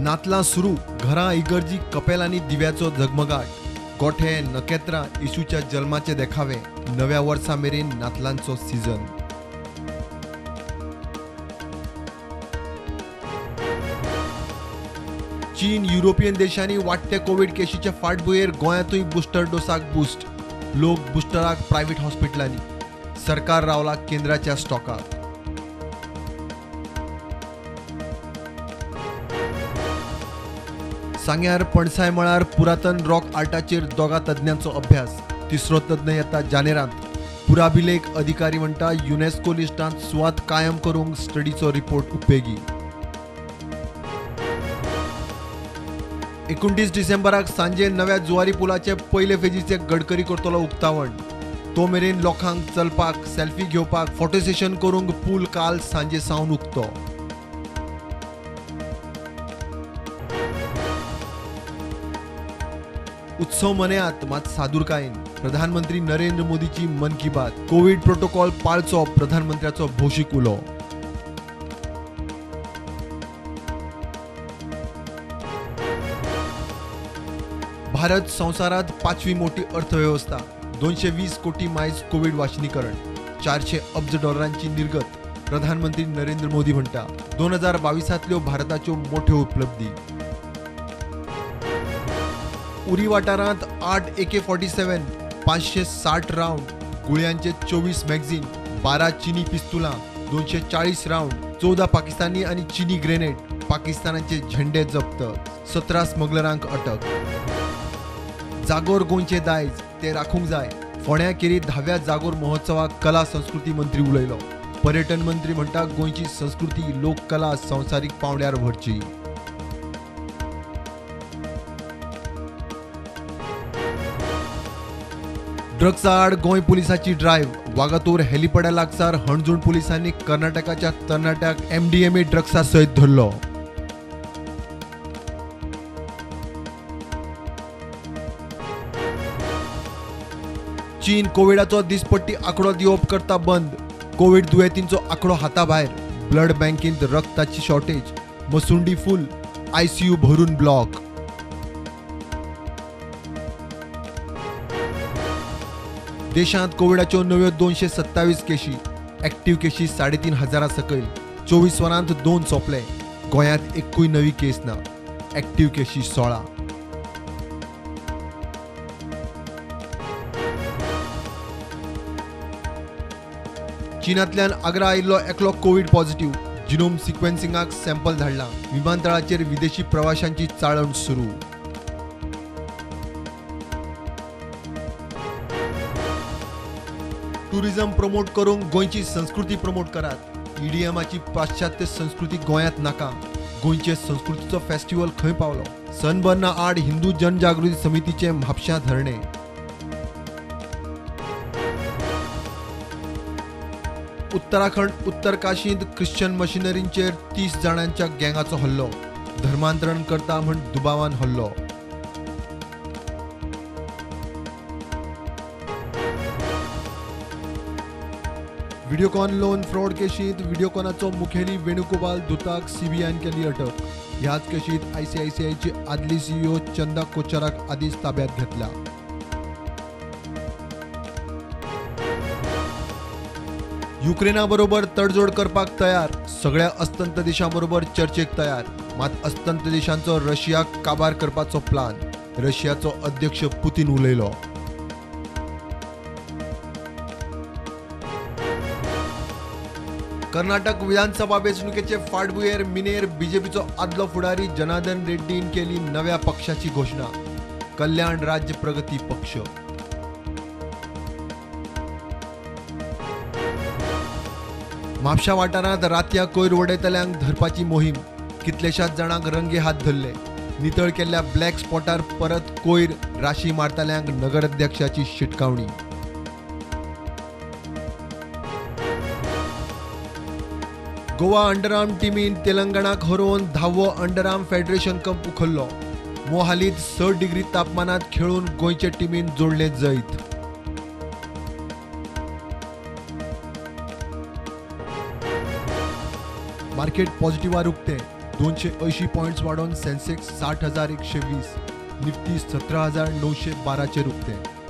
नातलां सुरू, घरां इगर्जी कपेलांनी दिव्याचो झगमगाट, गोठे नखेत्रां येशूच्या जल्माचे देखावे. नव्या वर्सा मेरेन नातलांचो सीझन. चीन युरोपियन देशांनी वाडट्या कोवीड केशीच्या फाटभुंयेर गोंयांतूय बुस्टर डोसाक बुस्ट. लोक बुस्टराक प्रायव्हेट हॉस्पिटलांनी. सरकार रावला केंद्राच्या स्टॉकाक. सांग्यार पणसाय मळार पुरातन रॉक आर्टाचेर दोगा तज्ञांचो अभ्यास. तिसरो तज्ञ येता जानेरांत. पुराभिलेख अधिकारी म्हणटा युनेस्को लिस्टांत सुवात कायम करूंक स्टडीचो रिपोर्ट उपेगी. 29 डिसेंबराक सांजे नव्या जुवारी पुलाचे पयले फेजीचे गडकरी करतलो उक्तावण. तो मेरेन लोकांक चलपाक, सेल्फी घेवपाक, फोटो सेशन करूंक पूल काल सांजे सावन उक्तो. उत्सव मनयात मात सादुरकायेन. प्रधानमंत्री नरेंद्र मोदीची मन की बात. कोवीड प्रोटोकॉल पाळचो, प्रधानमंत्र्याचो भौशीक उलो. भारत संवसारात 5वी मोठी अर्थवेवस्था. 220 कोटी मायज कोवीड वाशिनीकरण, 400 अब्ज डॉलरांची निर्गत. प्रधानमंत्री नरेंद्र मोदी म्हणटा 2022 भारताच्यो मोठ्यो उपलब्धी. उरी वाठारांत 8 AK-47, 560 round, गुळयांचे 24 मॅगझीन, 12 चीनी पिस्तुलां, 240 राऊंड, 14 पाकिस्तानी आणि चीनी ग्रेनेड, पाकिस्तानाचे झेंडे जप्त, 17 स्मगलरांक अटक. जागोर गोंयचे दायज ते राखूंक जाय. फोंड्या केरी 10व्या जागोर महोत्सवाक कला संस्कृती मंत्री उलयलो. पर्यटन मंत्री म्हणटा गोंयची संस्कृती लोककला संवसारीक पांवड्यार व्हरची. ड्रग्सा आड गोंय पुलिसाची ड्रायव्ह. वागातोर हेलिपॅडा लागसार हणजूण पुलिसांनी कर्नाटकाच्या तरणाट्याक MDMA ड्रग्सा सयत धरलो. चीन कोविडाचो दिसपट्टी आंकडो दिवप करता बंद. कोविड दुयेंतींचो आंकडो हाताभायर. ब्लड बँकेंत रक्ताची शॉर्टेज. मसुंडी फुल, ICU भरून ब्लॉक. देशांत कोविडाच्यो नव्यो 227 केशी, ऍक्टिव्ह केशी 3500 सकयल. 24 वरांत 2 सोंपले. गोंयांत एकूय नवी केस ना. ऍक्टिव्ह केशी 16. चीनांतल्यान आग्रा आयिल्लो एकलो कोवीड पॉझिटिव्ह. जिनोम सिक्वेन्सिंगाक सॅम्पल धाडला. विमानतळाचेर विदेशी प्रवाशांची चाळण सुरू. टुरिझम प्रमोट करूंक गोंयची संस्कृती प्रमोट करात. EDMाची पाश्चात्य संस्कृती गोंयांत नाका. गोंयचे संस्कृतीचो फेस्टिवल खंय पावलो? सनबर्ना आड हिंदू जनजागृती समितीचे म्हापश्यां धरणे. उत्तराखंड उत्तरकाशींत ख्रिश्चन मशिनरींचेर 30 जाणांच्या गँगाचो हल्लो. धर्मांतरण करता म्हण दुबावान हल्लो. व्हिडियोकॉन लोन फ्रॉड केशींत व्हिडियोकॉनाचो मुखेली वेणुगोपाल धुताक सीबीआयन केली अटक. ह्याच केशींत ICICIची आदली CEO चंदा कोचराक आदींच ताब्यांत घेतला. युक्रेना बरोबर तडजोड करपाक तयार. सगळ्या अस्तंत देशां बरोबर चर्चेक तयार. मात अस्तंत देशांचो रशियाक काबार करपाचो प्लान. रशियाचो अध्यक्ष पुतीन उलयलो. कर्नाटक विधानसभा वेंचणुकेचे फाटभुंयेर मिनेर बीजेपीचो आदलो फुडारी जनार्दन रेड्डीन केली नव्या पक्षाची घोशणा. कल्याण राज्य प्रगती पक्ष. म्हापशा वाठारांत रातयां कोयर वडयतल्यांक धरपाची मोहीम. कितलेशाच जाणांक रंगे हात धरले. नितळ केल्ल्या ब्लॅक स्पॉटार परत कोयर राशी मारतल्यांक नगराध्यक्षाची शिटकावणी. गोवा अंडरआर्म टीमीन तेलंगणाक हरोवन 10वो अंडरआर्म फेडरेशन कप उखल्लो. मोहालीत 6 डिग्री तापमानात खेळून गोंयचे टीमीन जोडले जैत. मार्केट पॉझिटिव्हार उक्ते. 280 पॉयंट्स वाडोवन सेन्सेक्स 60,120, निफ्टी 17,912चेर उक्ते.